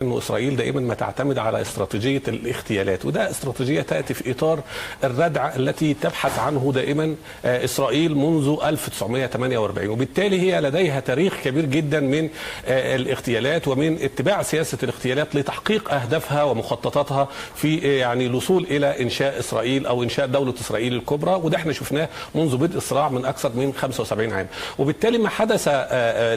انه اسرائيل دائما ما تعتمد على استراتيجية الاغتيالات، وده استراتيجية تاتي في اطار الردع التي تبحث عنه دائما اسرائيل منذ 1948، وبالتالي هي لديها تاريخ كبير جدا من الاغتيالات ومن اتباع سياسة الاغتيالات لتحقيق اهدافها ومخططاتها في يعني الوصول الى انشاء اسرائيل او انشاء دولة اسرائيل الكبرى، وده احنا شفناه منذ بدء الصراع من اكثر من 75 عام. وبالتالي ما حدث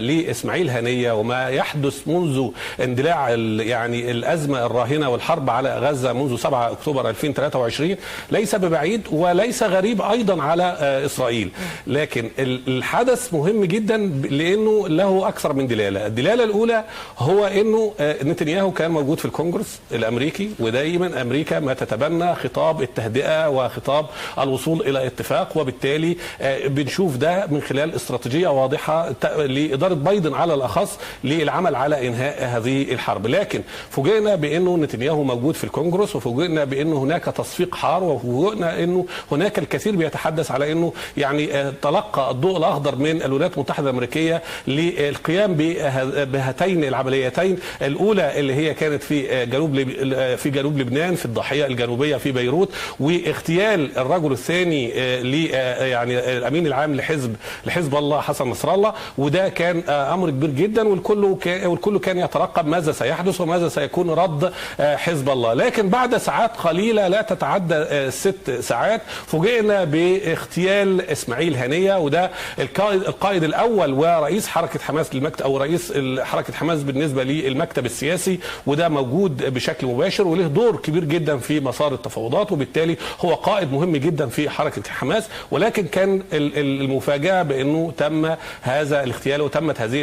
لاسماعيل هنيه وما يحدث منذ اندلاع يعني الأزمة الراهنة والحرب على غزة منذ 7 أكتوبر 2023 ليس ببعيد وليس غريب أيضا على إسرائيل. لكن الحدث مهم جدا لأنه له أكثر من دلالة. الدلالة الأولى هو أنه نتنياهو كان موجود في الكونجرس الأمريكي، ودائما أمريكا ما تتبنى خطاب التهدئة وخطاب الوصول إلى اتفاق، وبالتالي بنشوف ده من خلال استراتيجية واضحة لإدارة بايدن على الأخص للعمل على إنهاء هذه الحرب. لكن فوجئنا بانه نتنياهو موجود في الكونجرس، وفوجئنا بانه هناك تصفيق حار، وفوجئنا انه هناك الكثير بيتحدث على انه يعني تلقى الضوء الاخضر من الولايات المتحدة الامريكية للقيام بهاتين العمليتين، الاولى اللي هي كانت في جنوب لبنان في الضاحية الجنوبية في بيروت، واغتيال الرجل الثاني ل يعني الامين العام لحزب الله حسن نصر الله، وده كان امر كبير جدا، والكل كان يترقب ماذا سيحدث وماذا سيكون رد حزب الله. لكن بعد ساعات قليلة لا تتعدى 6 ساعات فوجئنا باغتيال إسماعيل هنية، وده القائد الأول ورئيس حركة حماس للمكتب أو رئيس حركة حماس بالنسبة للمكتب السياسي، وده موجود بشكل مباشر وله دور كبير جدا في مسار التفاوضات، وبالتالي هو قائد مهم جدا في حركة حماس. ولكن كان المفاجأة بأنه تم هذا الاغتيال وتمت هذه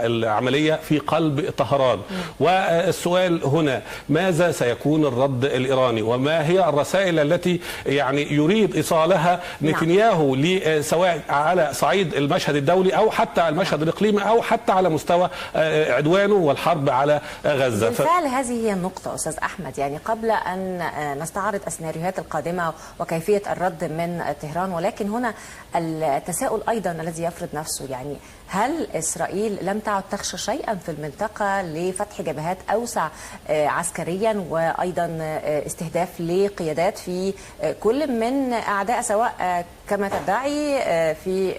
العملية في قلب طهران. والسؤال هنا ماذا سيكون الرد الإيراني، وما هي الرسائل التي يعني يريد إيصالها نتنياهو سواء على صعيد المشهد الدولي أو حتى المشهد الإقليمي أو حتى على مستوى عدوانه والحرب على غزة. بالفعل هذه هي النقطة أستاذ أحمد، يعني قبل أن نستعرض السيناريوهات القادمة وكيفية الرد من طهران، ولكن هنا التساؤل أيضا الذي يفرض نفسه، يعني هل إسرائيل لم تعد تخشى شيئا في المنطقة لفتح جبهات أوسع عسكريا وأيضا استهداف لقيادات في كل من أعداء، سواء كما تدعي في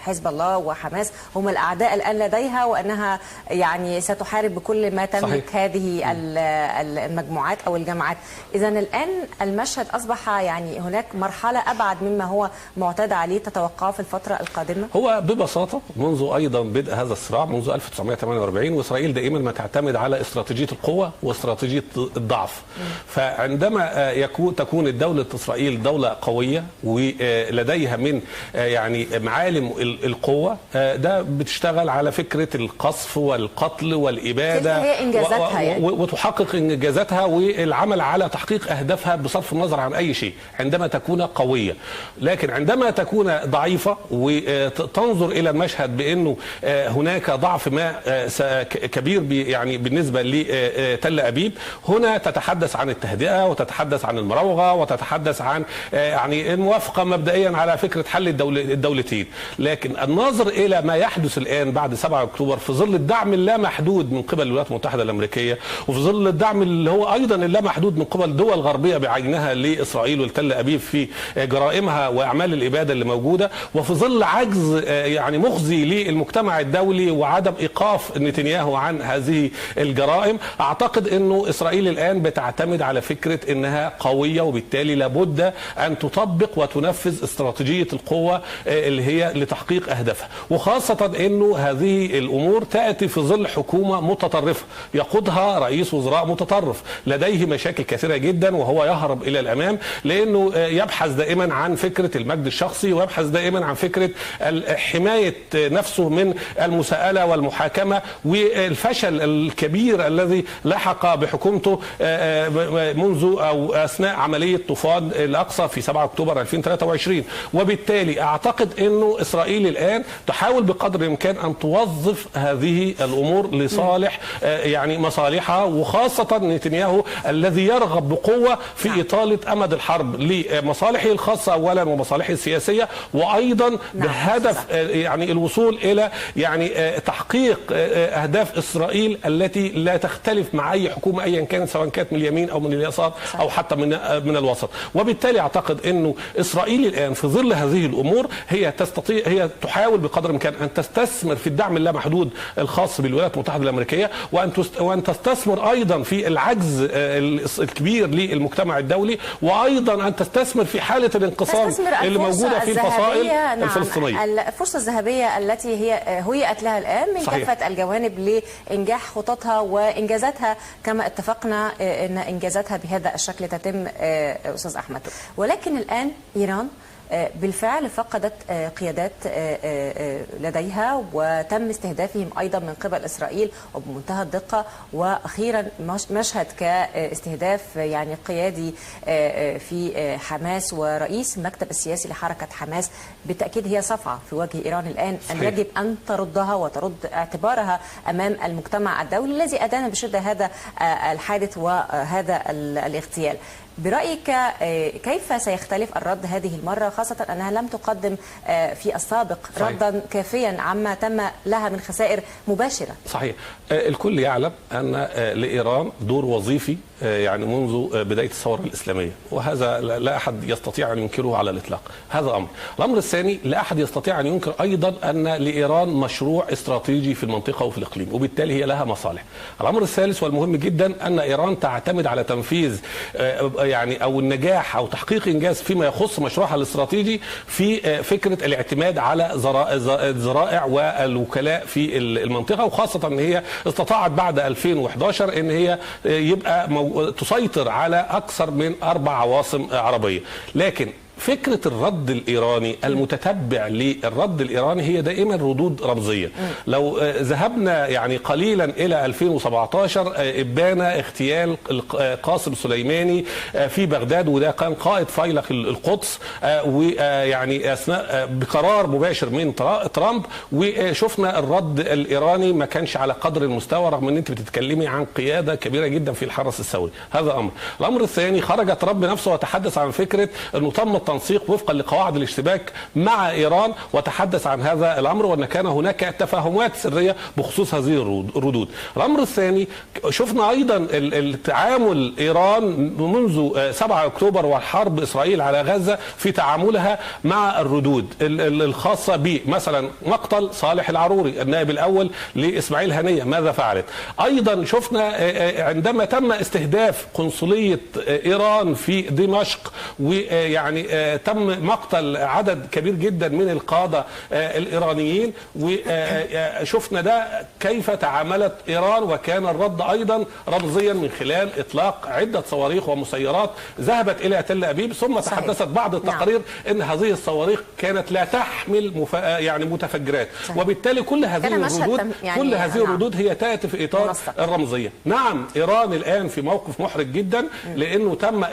حزب الله وحماس هم الأعداء الآن لديها، وأنها يعني ستحارب بكل ما تملك. صحيح. هذه المجموعات أو الجماعات. إذا الآن المشهد أصبح يعني هناك مرحلة أبعد مما هو معتاد عليه تتوقعه في الفترة القادمة. هو ببساطة منذ أيضا بدء هذا الصراع منذ 1948 وإسرائيل دائما ما تعتمد على استراتيجية القوة واستراتيجية الضعف. فعندما تكون الدولة إسرائيل دولة قوية ولديها من يعني معالم القوة، ده بتشتغل على فكرة القصف والقتل والإبادة هي إنجازاتها يعني. وتحقق إنجازاتها والعمل على تحقيق أهدافها بصرف النظر عن أي شيء عندما تكون قوية. لكن عندما تكون ضعيفة وتنظر إلى المشهد بأنه هناك ضعف ما كبير يعني بالنسبة لتل أبيب، هنا تتحدث عن التهدئة وتتحدث عن المراوغة وتتحدث عن يعني الموافقة مبدئيا على فكرة حل الدولتين. لكن الناظر إلى ما يحدث الآن بعد 7 أكتوبر في ظل الدعم اللامحدود من قبل الولايات المتحدة الأمريكية، وفي ظل الدعم اللي هو أيضا اللامحدود من قبل دول غربية بعينها لإسرائيل والتل أبيب في جرائمها وأعمال الإبادة اللي موجودة، وفي ظل عجز يعني مخزي للمجتمع الدولي وعدم إيقاف نتنياهو عن هذه الجرائم، أعتقد أنه إسرائيل الآن بتعتمد على فكرة أنها قوية، وبالتالي لابد أن تطبق وتنفذ استراتيجية القوة اللي هي لتحقيق أهدافها، وخاصة أنه هذه الأمور تأتي في ظل حكومة متطرفة يقودها رئيس وزراء متطرف لديه مشاكل كثيرة جدا، وهو يهرب إلى الأمام لأنه يبحث دائما عن فكرة المجد الشخصي، ويبحث دائما عن فكرة حماية نفسه من المساءلة والمحاكمة والفشل الكبير الذي لحق بحكومته منذ أو أثناء عملية طوفان الأقصى في 7 أكتوبر 2023. وبالتالي اعتقد انه اسرائيل الان تحاول بقدر الامكان ان توظف هذه الامور لصالح يعني مصالحها، وخاصة نتنياهو الذي يرغب بقوة في اطاله امد الحرب لمصالحه الخاصة اولا ومصالحه السياسية، وايضا بهدف يعني الوصول الى يعني تحقيق اهداف اسرائيل التي لا تختلف مع اي حكومة ايا كانت، سواء كانت من اليمين او من اليسار او حتى من الوسط. وبالتالي اعتقد انه اسرائيل الان في ظل هذه الامور هي تستطيع، هي تحاول بقدر الامكان ان تستثمر في الدعم اللامحدود الخاص بالولايات المتحدة الامريكية، وان تستثمر ايضا في العجز الكبير للمجتمع الدولي، وايضا ان تستثمر في حاله الانقسام اللي موجودة في الفصائل الفلسطينية. الفرصة الذهبية التي هي هيئت لها الان من كافة الجوانب لانجاح خططها وانجازاتها، كما اتفقنا ان انجازاتها بهذا الشكل تتم استاذ احمد. ولكن الان ايران بالفعل فقدت قيادات لديها وتم استهدافهم أيضا من قبل إسرائيل وبمنتهى الدقة، وأخيرا مشهد كاستهداف يعني قيادي في حماس ورئيس المكتب السياسي لحركة حماس. بالتأكيد هي صفعة في وجه إيران الآن، أن يجب أن تردها وترد اعتبارها أمام المجتمع الدولي الذي أدان بشدة هذا الحادث وهذا الاغتيال. برأيك كيف سيختلف الرد هذه المرة، خاصة أنها لم تقدم في السابق ردا كافيا عما تم لها من خسائر مباشرة؟ صحيح، الكل يعلم أن لإيران دور وظيفي يعني منذ بداية الثورة الإسلامية، وهذا لا أحد يستطيع أن ينكره على الإطلاق. هذا أمر. الأمر الثاني، لا أحد يستطيع أن ينكر أيضا أن لإيران مشروع استراتيجي في المنطقة وفي الإقليم، وبالتالي هي لها مصالح. الأمر الثالث والمهم جدا أن إيران تعتمد على تنفيذ يعني أو النجاح أو تحقيق إنجاز فيما يخص مشروعها الاستراتيجي في فكرة الاعتماد على الذرائع والوكلاء في المنطقة، وخاصة أن هي استطاعت بعد 2011 أن هي يبقى تسيطر على أكثر من 4 عواصم عربية. لكن فكرة الرد الإيراني المتتبع للرد الإيراني هي دائما ردود رمزية. لو ذهبنا يعني قليلا إلى 2017 إبان اغتيال قاسم سليماني في بغداد، وده كان قائد فيلق القدس، ويعني أثناء بقرار مباشر من ترامب، وشفنا الرد الإيراني ما كانش على قدر المستوى، رغم أن أنت بتتكلمي عن قيادة كبيرة جدا في الحرس الثوري. هذا أمر. الأمر الثاني، خرج ترامب نفسه وتحدث عن فكرة أنه تم التنسيق وفقا لقواعد الاشتباك مع إيران، وتحدث عن هذا الأمر وأن كان هناك تفاهمات سرية بخصوص هذه الردود. الأمر الثاني، شفنا أيضا التعامل إيران منذ 7 أكتوبر والحرب إسرائيل على غزة في تعاملها مع الردود الخاصة بمثلا مقتل صالح العروري النائب الأول لإسماعيل هنية، ماذا فعلت؟ أيضا شفنا عندما تم استهداف قنصلية إيران في دمشق، ويعني تم مقتل عدد كبير جدا من القادة الإيرانيين، وشفنا ده كيف تعاملت إيران، وكان الرد أيضا رمزيا من خلال إطلاق عدة صواريخ ومسيرات ذهبت إلى تل أبيب، ثم تحدثت بعض التقارير أن هذه الصواريخ كانت لا تحمل يعني متفجرات. وبالتالي كل هذه الردود يعني كل هذه الردود هي تأتي في إطار الرمزية. نعم، إيران الآن في موقف محرج جدا، لأنه تم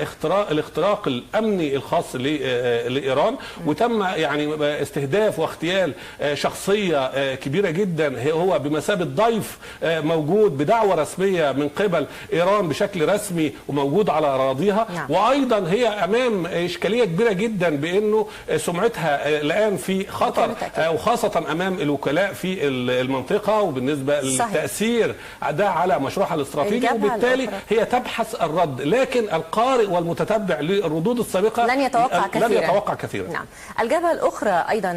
الاختراق الأمني الخاص لإيران، وتم يعني استهداف واغتيال شخصية كبيرة جدا هو بمثابة ضيف موجود بدعوة رسمية من قبل إيران بشكل رسمي وموجود على أراضيها. وأيضا هي أمام إشكالية كبيرة جدا بأنه سمعتها الآن في خطر، وخاصة أمام الوكلاء في المنطقة، وبالنسبة للتأثير ده على مشروعها الاستراتيجي، وبالتالي هي تبحث الرد. لكن القارئ والمتتبع للردود السابقة لن يتوقع كثيرا. نعم. الجبهة الأخرى أيضا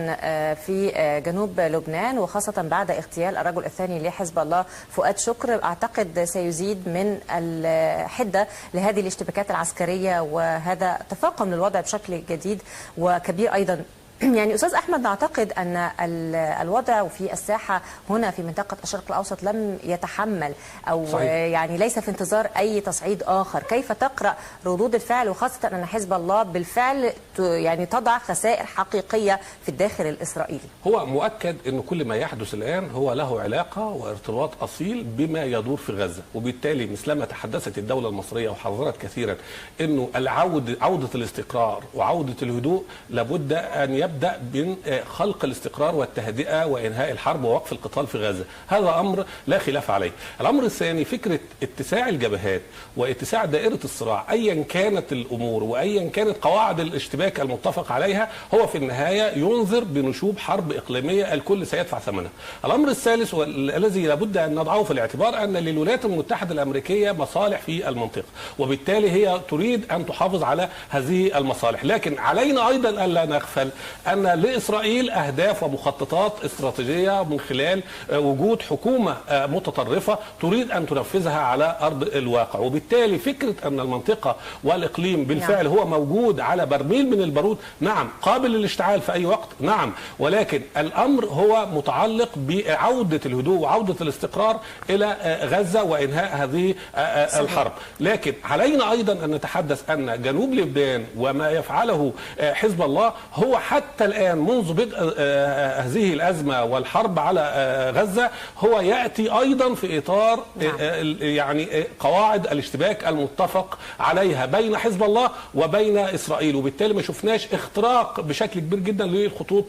في جنوب لبنان، وخاصة بعد اغتيال الرجل الثاني لحزب الله فؤاد شكر، أعتقد سيزيد من الحدة لهذه الاشتباكات العسكرية، وهذا تفاقم للوضع بشكل جديد وكبير أيضا. يعني أستاذ أحمد، نعتقد أن الوضع في الساحة هنا في منطقة الشرق الأوسط لم يتحمل أو صحيح. يعني ليس في انتظار أي تصعيد آخر. كيف تقرأ ردود الفعل، وخاصة أن حزب الله بالفعل يعني تضع خسائر حقيقية في الداخل الإسرائيلي؟ هو مؤكد أن كل ما يحدث الآن هو له علاقة وارتباط أصيل بما يدور في غزة، وبالتالي مثلما تحدثت الدولة المصرية وحذرت كثيرا أنه عودة الاستقرار وعودة الهدوء لابد أن يبدأ من خلق الاستقرار والتهدئة وإنهاء الحرب ووقف القتال في غزة. هذا أمر لا خلاف عليه. الأمر الثاني فكرة اتساع الجبهات واتساع دائرة الصراع أيا كانت الأمور وأيا كانت قواعد الاشتباك المتفق عليها، هو في النهاية ينذر بنشوب حرب إقليمية الكل سيدفع ثمنها. الأمر الثالث والذي لابد أن نضعه في الاعتبار أن للولايات المتحدة الأمريكية مصالح في المنطقة، وبالتالي هي تريد أن تحافظ على هذه المصالح. لكن علينا أيضا ألا نغفل أن لإسرائيل أهداف ومخططات استراتيجية من خلال وجود حكومة متطرفة تريد أن تنفذها على أرض الواقع، وبالتالي فكرة أن المنطقة والإقليم بالفعل هو موجود على برميل من البارود، نعم قابل للاشتعال في أي وقت، نعم، ولكن الأمر هو متعلق بعودة الهدوء وعودة الاستقرار إلى غزة وإنهاء هذه الحرب. لكن علينا أيضا أن نتحدث أن جنوب لبنان وما يفعله حزب الله هو حتى الآن منذ بدء هذه الأزمة والحرب على غزة هو يأتي أيضا في إطار يعني قواعد الاشتباك المتفق عليها بين حزب الله وبين إسرائيل، وبالتالي ما شفناش اختراق بشكل كبير جدا للخطوط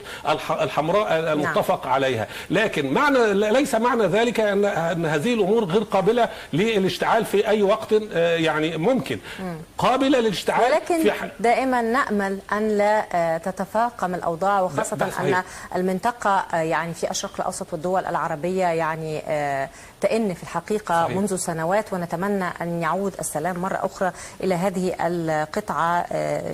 الحمراء المتفق عليها. لكن ليس معنى ذلك أن هذه الأمور غير قابلة للاشتعال في أي وقت، يعني ممكن قابلة للاشتعال، ولكن دائما نأمل أن لا تتفاقم الأوضاع، وخاصة أن المنطقة يعني في الشرق الأوسط والدول العربية يعني تئن في الحقيقة صحيح. منذ سنوات، ونتمنى أن يعود السلام مرة أخرى إلى هذه القطعة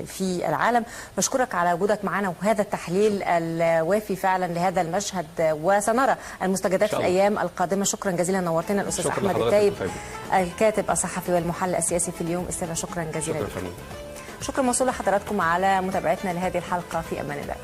في العالم. بشكرك على وجودك معنا وهذا التحليل الوافي فعلا لهذا المشهد، وسنرى المستجدات في الأيام القادمة. شكرا جزيلا، نورتنا الأستاذ أحمد التايب الكاتب الصحفي والمحلل السياسي في اليوم السابع. شكرا جزيلا. شكرا موصول لحضراتكم على متابعتنا لهذه الحلقة. في أمان الله.